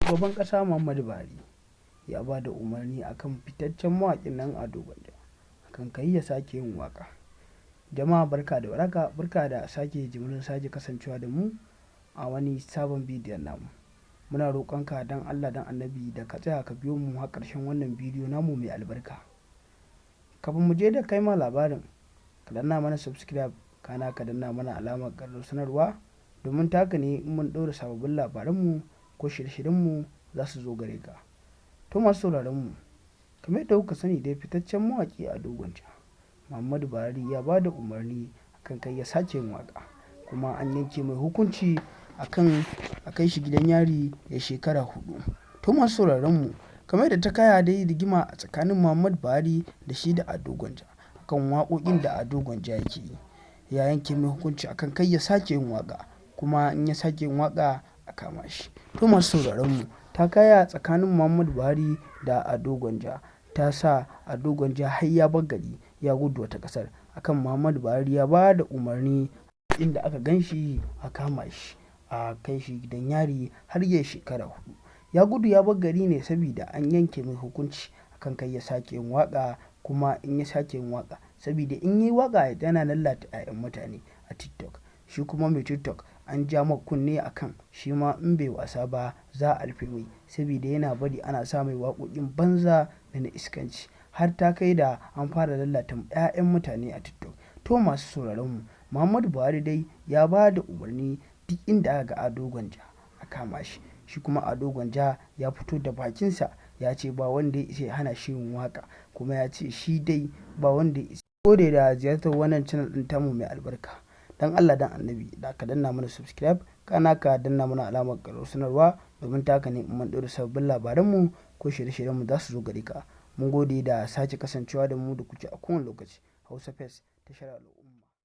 Shugaban ƙasa Muhammadu Buhari ya ba da umarni akan fitaccen mawaƙin nan Ado Gwanja akan kai ya sake yin waƙa. Jama'a, barka da warhaka, barka da sake jimirin sake kasancewa da mu a wani sabon bidiyon namu. Muna roƙonka don Allah don Annabi da ka tsaya ka biyo mu har ƙarshen wannan bidiyo namu mai albarka. Kafin mu je da kai ma labarin, ka danna mana subscribe, kana ka danna mana alamar ƙararrawar sanarwa, domin taka ne in mun ɗaura sababbin labaranmu ko shirye-shiryenmu za su zo gare ka. To, masu sauraron mu, kamar yadda kuka sani dai, fitaccen mawaƙi Ado Gwanja, Muhammadu Buhari ya ba da umarni akan kai ya sake yin waƙa, kuma an yanke mai hukunci akan a kai shi gidan yari ya shekara 4. To, masu sauraron mu, kamar yadda ta kaya dai rigima a tsakanin Muhammadu Buhari da shi da Ado Gwanja akan waƙoƙin da Ado Gwanja yake yi. Ya yanke mai hukunci akan kai ya sake yin waƙa, kuma in ya sake yin waƙa a kama shi. To, masu sauraron mu, ta kaya tsakanin Muhammadu Buhari da Ado Gwanja ta sa Ado Gwanja har ya bar gari ya gudu wata ƙasar akan Muhammadu Buhari ya ba da umarni inda aka gan shi a kama shi a kai shi gidan yari har ya shekara 4. Ya gudu ya bar gari ne saboda an yanke mai hukunci akan kai ya sake yin waƙa, kuma in ya sake yin waƙa, saboda in yi waƙa yana lalata 'ya'yan mutane a TikTok. Shi kuma mai TikTok an ja ma kunne akan shi ma in bai wasa ba za a rufe mai, saboda yana bari ana sa mai waƙoƙin banza da na iskanci har ta kai da an fara lalata 'ya'yan mutane a TikTok. To, masu sauraron mu, Muhammadu Buhari dai ya ba da umarni duk inda aka ga Ado Gwanja a kama shi. Shi kuma Ado Gwanja ya fito da bakinsa ya ce ba wanda ya isa ya hana shi yin waƙa, kuma ya ce shi dai ba wanda ya isa. Gode da ziyartar wannan channel ɗin tamu mai albarka. Dan Allah dan Annabi da ka danna mana subscribe, kana ka danna mana alamar ƙararrawar sanarwa, domin ta haka ne in mun ɗaura sababbin labaranmu ko shirye-shiryenmu za su zo gare ka. Mun gode da sake kasancewa da mu da kuke a kowane lokaci. Hausa First, tashar al'umma.